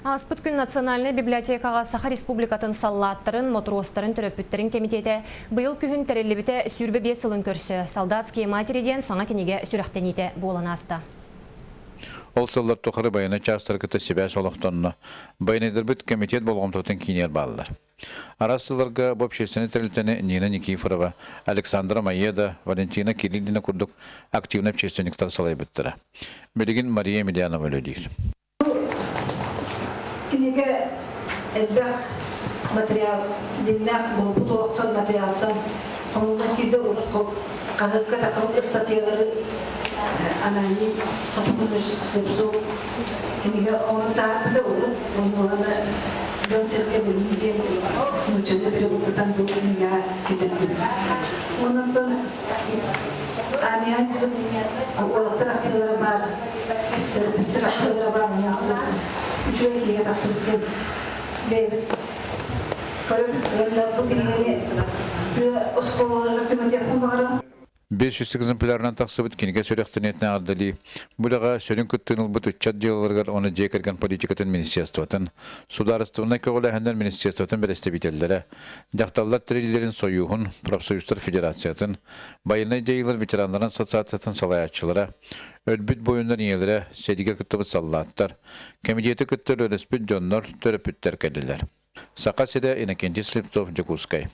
Ааспыт күн Национальнай библиотекаҕа Саха Республикатын саллааттарын, мотуруостарын төрөппүттэрин кэмитиэтэ быйыл күһүн тэриллибитэ 25 сылын көрсө «Солдатские матери» диэн саҥа кинигэ сүрэхтэниитэ буолан ааста. Ол сыллар тухары байыаннай чаастары кытта сибээс олохтонно. Байыаннайдарбыт кэмитиэт болҕомтотун киинигэр бааллар. Араас сылларга бу общественнай тэрилтэни Нина Никифорова, Александра Маеда, Валентина Кириллина курдук активнай общественниктар салайбыттара. Билигин Мария Емельянова үлэлиир. Кинигэ элбэх материал, дьиҥнээх буолбут олохтон материалтан хомуллан киирдэ. Урут хаһыакка таххыбыт ыстатыйалары Ананий Соппунович Слепцов кинигэ оҥорон таһаарбыта урут онуоһана дьон-сэргэ билин диэн нууччалыы переводтатан бу кинигэҕэ киллэрдибит. Онон Аамиһан уолаттар ахтыылара баар, төрөппүттэр ахтыылара баар үчүгэй кинигэ тахсыбыт диэн бэйэбит көрөбүт уонна бу кинигэни тыа оскуолаларыгар түҥэтиэхпин баҕарабын. 500 экземплярынан тахсыбыт кинигэ сүрэхтэниитин эҕэрдэлии, бу үлэҕэ сүрүн кыттыыны ылбыт ыччат дьыалаларыгар уонна дьиэ кэргэн политикатын министерствотын, судаарыстыбаннай көҕүлээһиннэр министерствотын бэрэстэбиитэллэрэ, дьахталлар тэриллэрин сойууһун, профсоюзтар федерациятын, байыаннай дьайыылар ветераннарын ассоциациятын салайааччылара, өлбүт буойуннар ийэлэрэ, сэриигэ кыттыбыт саллааттар, кэмитиэти кытта үлэлэспит дьоннор, төрөппүттэр кэллилэр. Саха сирэ Иннокентий Слепцов, Дьокуускай.